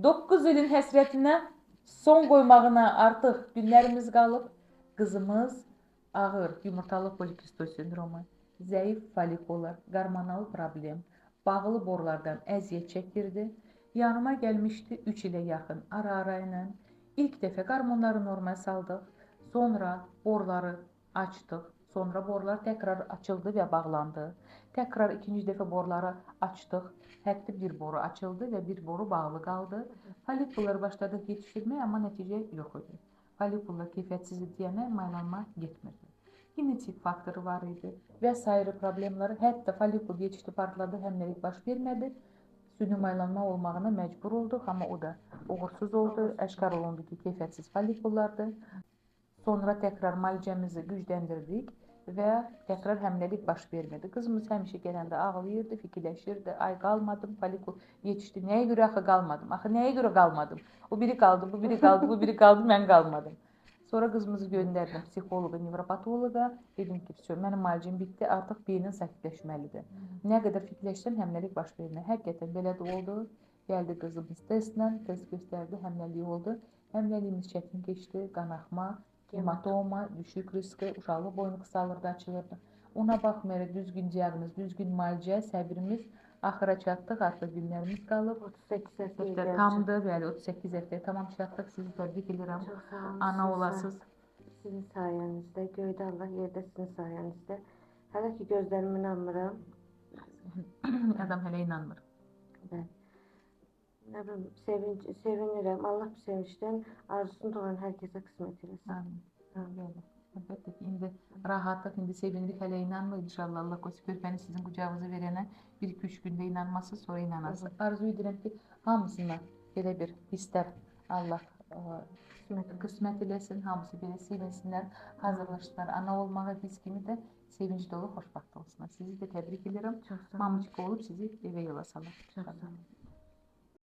9 ilin həsrətinə son qoymağına artıq günlərimiz qalıb. Qızımız ağır yumurtalıq polikistoz sendromu, zəif follikullar, qarmonal problem, bağlı borulardan əziyyət çəkirdi. Yanıma gəlmişdi 3 ilə yaxın ara-ara ilə. İlk dəfə qarmonları normal saldıq. Sonra boruları açdıq. Sonra borular təkrar açıldı və bağlandı. Təkrar ikinci dəfə boruları açdıq. Hətta bir boru açıldı və bir boru bağlı qaldı. Follikulları başladıq yetişdirməyə, amma nəticə yox idi. Follikullar keyfiyyətsiz deyənə maylanma getmirdi. Genetik faktoru var idi və sair problemləri. Hətta follikul yetişdi, partladı, həmləlik baş vermədi. Süni maylanma olmağına məcbur olduq, amma o da uğursuz oldu. Aşkar olundu ki, keyfiyyətsiz follikullardır. Sonra təkrar müalicəmizi gücləndirdik və təkrar həmləlik baş vermədi. Qızımız həmişə gələndə ağlayırdı, fikirləşirdi. Ay qalmadım, follikul yetişdi. Nəyə görə axı qalmadım? Axı nəyə görə qalmadım? O biri qaldı, bu biri qaldı, bu biri qaldı, mən qalmadım. Sonra qızımızı göndərdim psixoloqa, nevropatoloqa. Dedim ki, vəsə, mənim müalicəm bitdi, artıq beynin sakitləşməlidir. Nə qədər fikirləşsəm həmləlik baş vermir. Həqiqətən belə də oldu. Gəldi qızımız testlə, test göstərdi, həmləlik oldu. Həmləliyimiz çətin keçdi, qanaxma, hematoma, düşük riski, uşaqlıq boynu qısalırdı, açılırdı. Ona baxmayaraq düzgün diaqnoz, düzgün müalicə, səbrimiz axıra çatdıq, artıq günlərimiz qalıb. 38 həftəyə Həftə gələcək. tamdır, bəli, 38 həftəyə tamam çatdıq. Sizi təbrik edirəm. Çox sağ olun. Ana olasız. Sizin sayənizdə, göydə Allah, yerdə sizin sayənizdə. Hələ ki gözlərimə inanmıram. Adam hələ inanmır. Bəli. Nə bilim, sevinirəm. Allah bu sevincdən arzusunu doğan hər kəsə qismət eləsin. Amin. Amin. Bəli. Əlbəttə ki, indi rahatlıq, indi sevindik, hələ inanmır. İnşallah Allah qoysun körpəni sizin qucağınıza verənə 1-2-3 gündə inanmasız, sonra inanasız. Arzu edirəm ki, hamısına belə bir hisslər Allah qismət eləsin, hamısı belə sevinsinlər, hazırlaşsınlar. Ana olmağa biz kimi də sevinc dolu, xoşbəxt olsunlar. Sizi də təbrik edirəm. Çox sağ olun. Mamıçka olub sizi evə yola salar. Çox sağ olun.